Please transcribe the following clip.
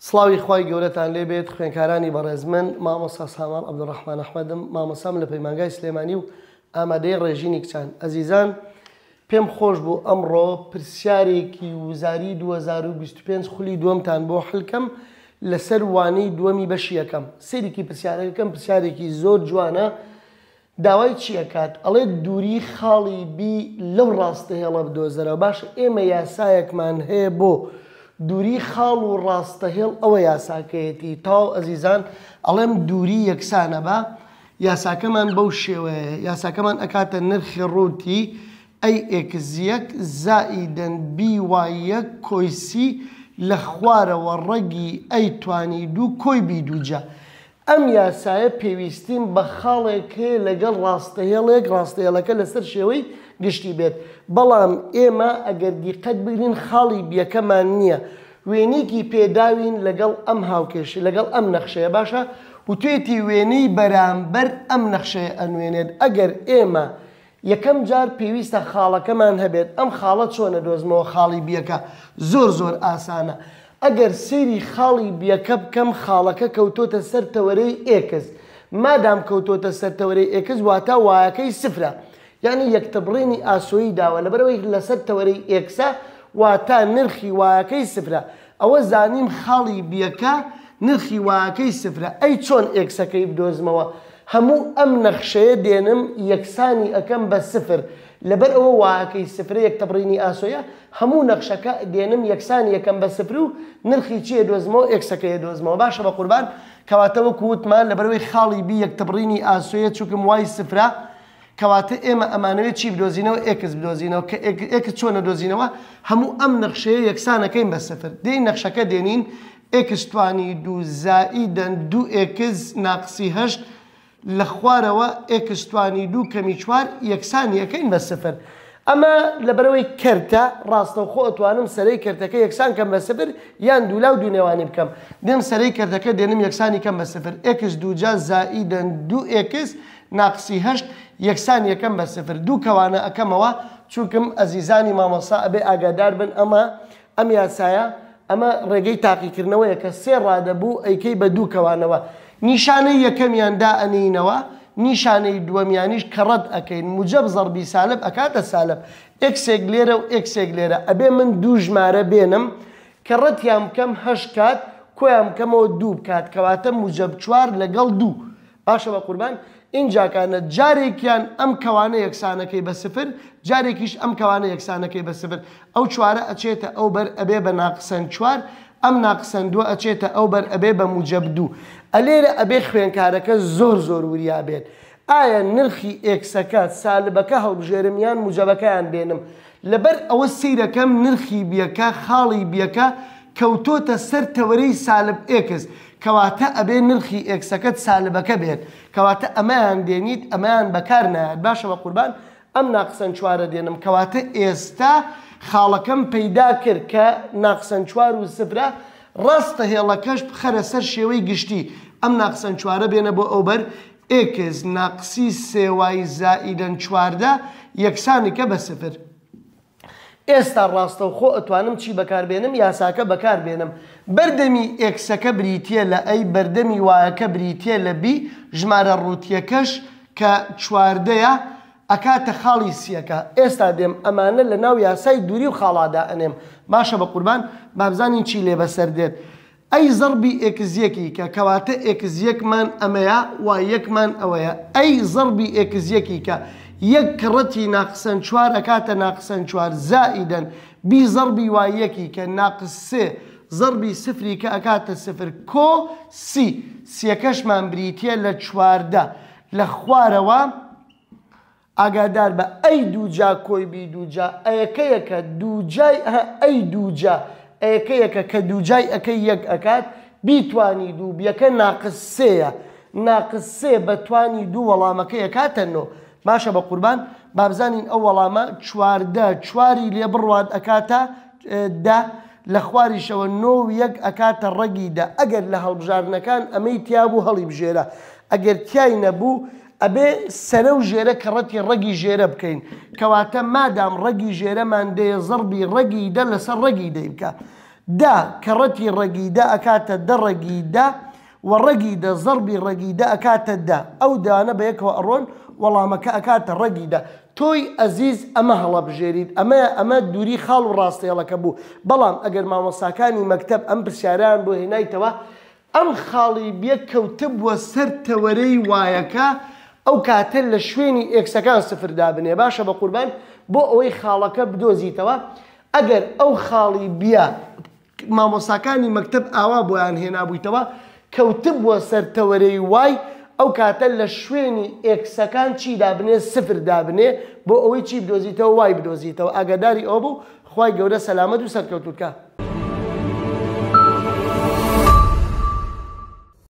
سڵاوی خوای گەورەتان لێ بێت خوێنکارانی بەڕێز من مامۆستا ساماڵ عەبدولڕەحمان ئەحمەدم مامۆستام لە پەیمانگای سلێمانی و ئامادەی ڕێژینی کچان ئەزیزان پێم خۆش بوو ئەمڕۆ پرسیارێکی وزاری 2025 خولی دووەمتان بۆ حلکەم لەسەر وانەی دووەمی بەشی یەکەم سەیرێکی پرسیارەکەم پرسیارێکی زۆر جوانە داوای چی ئەکات؟ ئەڵێ دووری خاڵی بی لەو ڕاستەهێڵە بدۆزەرەوە. باشە ئێمە یاسایەکمان هەیە بۆ دووری خاڵ و ڕاستەهێڵ ئەوە یاساکەیەتی. تەواو ئەزیزان ئەڵێم دووری یەکسانە بە یاساکەمان بەو شێوەیە یاساکەمان ئەکاتە نرخی ڕووتی ئەی ئێکس یەک زائیدەن بی وای یەک کۆی سی لە خوارەوە ڕەگی ئەی توانی دوو کۆی بی دووجا ئەم یاسایە پێویستیم بە خاڵێک هەیە لەگەڵ ڕاستەهێڵێک، ڕاستەهێڵەکە لەسەر شێوەی گشتی بێت، بەڵام ئێمە ئەگەر دیقەت بگرین خاڵی بیەکەمان نییە، وێنەیەکی پێداوین لەگەڵ ئەم هاوکێشە لەگەڵ ئەم نەخشەیە باشە وتوێتی وێنەی بەرامبەر ئەم نەخشەیە ئەنوێنێت ئەگەر ئێمە یەکەم جار پێویستە خاڵەکەمان هەبێت ئەم خاڵە چۆنە دۆزمەوە خاڵی بیەکە زۆر زۆر ئاسانە ئەگەر سەیری خاڵی بیەکە بکەم خاڵەکە کەوتۆتە سەر تەوەرەی ئێکس مادام کەوتۆتە سەر تەوەرەی ئێکس واتا وایەکەی سفرە یعنی یەکتربڕینی ئاسۆیی داوە لەبەرئەوەی لەسەر تەوەرەی ئێکسە واتا نرخی وایەکەی سفرە ئەوە زانیم خاڵی بیەکە نرخی وایەکەی سفرە ئەی چۆن ئێکسەکەی بدۆزمەوە هەموو ئەم نەخشەیە دێنم یەکسانی ئەکەم بە سفر لەبەر ئەوە وایەکەی سفرە یەکتەبڕینی ئاسۆیە هەموو نەخشەکە دێنم یەکسانی ئەکەم بە سفر و نرخی چی ئەدۆزمەوە ئێکسەکەی ئەدۆزمەوە باشە بەقوربان کەواتە وەکو وتمان لەبەرئەوەی خاڵی بی یەکتەبڕینی ئاسۆیە چونکم وای سفرە کەواتە ئێمە ئەمانەوێت چی بدۆزینەوە ئێکس بدۆزینەوە کە ئێکس چۆن ئەدۆزینەوە هەموو ئەم نەخشەیە یەکسانەکەین بە سفر دێین نەخشەکە دێنین ئێکس توانی دوو زائیدەن دوو ئێکس ناقسی هەشت لە خوارەوە ئێکس توانی دوو کەمی چوار یەکسانی ئەکەین بە سفر ئەمە لەبەرئەوەی کەرتە ڕاستەوخۆ ئەتوانم سەرەی کەرتەکە یەکسان کەم بە سفر یان دوولا و دوو نێوانی بکەم دێم سەرەی کەرتەکە دێنم یەکسانی کەم بە سفر ئێکس دووجا زائیدەن دوو ئێکس ناقسی هەشت یەکسان یەکەم بە سفر دوو کەوانە ئەکەمەوە چونکم ئەزیزانی مامۆستا ئەبێ ئاگادار بن ئەمە ئەم یاسایە ئەمە ڕێگەی تاقیکردنەوەیە کە سێ ڕادە بوو ئەیکەی بە دوو کەوانەوە نیشانەی یەکەمیان دائەنێینەوە نیشانەی دووەمیانیش کە ڕەت ئەکەین موجەب زەڕبی سالب ئەکاتە سالب ئێکسێک لێرە و ئێکسێک لێرە ئەبێ من دوو ژمارە بێنم کە ڕەتیان بکەم هەشت کات کۆیان بکەمەوە دوو بکات کەواتە موجەب چوار لەگەڵ دوو باشە بەقوربان ئینجاکانە جارێکیان ئەم کەوانە یەکسانەکەی بە سفر جارێکیش ئەم کەوانە یەکسانەکەی بە سفر ئەو چوارە ئەچێتە ئەو بەر ئەبێ بە ناقسەن چوار ئەم ناقسەن دووە ئەچێتە ئەو بەر ئەبێ بە موجەب دوو ئەلێرە ئەبێ خوێنکارەکە زۆر زۆر وریا بێت ئایا نرخی ئێکسەکە سالبەکە هەڵبژێرم یان موجەبەکەیان بێنم لەبەر ئەوە سەیرەکەم نرخی بیەکە خاڵی بیەکە کەوتۆتە سەر تەوەرەی سالب ئێکس کەواتە ئەبێ نرخی ئێکسەکەت سالبەکە بێت کەواتە ئەمەیان دێنیت ئەمەیان بەکار نایەت باشە بەقوربان ئەم ناقسەن چوارە دێنم کەواتە ئێستا خاڵەکەم پەیدا کرد کە ناقسەن چوار و سفرە ڕاستە هێڵەکەش بخەرە سەر شێوەی گشتی ئەم ناقسەن چوارە بێنە بۆ ئەوبەر ئێکس ناقسی سێ وای زائیدەن 14 یەکسانیکە بە سفر. ئێستا ڕاستەوخۆ ئەتوانم چی بەکار بێنم یاساکە بەکار بێنم بەردەمی ئێکسەکە بریتیە لە ئەی بەردەمی وایەکە بریتیە لە بی ژمارە ڕووتیەکەش کە چواردەیە ئەکاتە خاڵی سیەکە ئێستا دێم ئەمانە لە ناو یاسای دووری و خاڵادا ئەنێم باشە بەقوربان بابزانین چی لێ بەسەر دێت ئەی زەڕبی ئێکس یەکی کە کەواتە ئێکس یەکمان ئەمەیە وای یەکمان ئەوەیە ئەی زەڕبی ئێکس یەکی کە یەک کەڕەتی ناقسەن چوار ئەکاتە ناقسەن چوار زائیدەن بی زەڕبی وای یەکی کە ناقس سێ زەڕبی سفری کە ئەکاتە سفر کۆ سی سیەکەشمان بریتیە لە 14 لە خوارەوە ئاگادار بە ئەی دووجا کۆی بی دووجا ئەیەکە یەکە دووجای ئەها ئەی دووجا ئەیەکە یەکە کە دووجای ئەکەی یەک ئەکات بی توانی دوو بیەکە ناقس سێیە ناقس سێ بە توانی دوو وەڵامەکەی ئەکاتە نۆ باشە بە قوربان بابزانین ئەو وەڵامە 14 چواری لێ بڕوات ئەکاتە دە لە خواریشەوە نۆ و یەک ئەکاتە ڕەگی دە ئەگەر لە هەڵبژاردنەکان ئەمەی تیابوو هەڵیبژێرە ئەگەر تیای نەبوو ئەبێ سەرە و ژێرە کەڕەتی ڕەگی ژێرە بکەین کەواتە مادام ڕەگی ژێرەمان دەیە زەڕبی ڕەگی دە لەسەر ڕەگی دەی بکە. دە کەڕەتی ڕەگی دە ئەکاتە دە ڕەگی دە و ڕەگی دە زەڕبی ڕەگی دە ئەکاتە دە ئەو دانە بەیەکەوە ئەڕۆن وەڵامەکە ئەکاتە ڕەگی دە تۆی ئەزیز ئەمە هەڵەبژێریت ئەمە ئەمە دووری خاڵ و ڕاستێڵەکە بوو بەڵام ئەگەر مامۆستاکانی مەکتەب ئەم پرسیارەیان بۆ هێنایتەوە ئەم خاڵی بیە کەوتبووە سەر تەوەرەی وایەکە ئەو کاتە لە شوێنی ئێکسەکان سفر دابنێ باشە بەقوربان بۆ ئەوەی خاڵەکە بدۆزیتەوە ئەگەر ئەو خاڵی بیە مامۆستاکانی مەکتەب ئاوا بۆیان هێنابوویتەوە کەوتبووە سەر تەوەرەی وای ئەو کاتە لە شوێنی ئێکسەکان چی دابنێ سفر دابنێ بۆ ئەوەی چی بدۆزیتەوە وای بدۆزیتەوە ئاگاداری ئەوە بوو خوای گەورە سەلامەت و سەرکەوتووت کا.